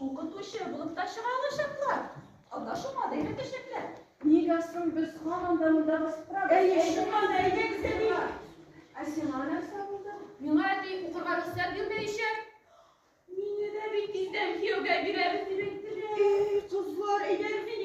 укытучы булып та чыга алачаклар. Анда шуңа да өйрәтәчәкләр. Нигә соң без һаман да монда басып торабыз? Әйе, чыннан да, әйдәгез, әни. Ә сиңа нәрсә булды? Миңа әти укырга рөхсәт бирмәячәк. Мине дә бит тиздән кияүгә бирәбез дип әйттеләр. Эй, кызлар, әйдәгез, әни.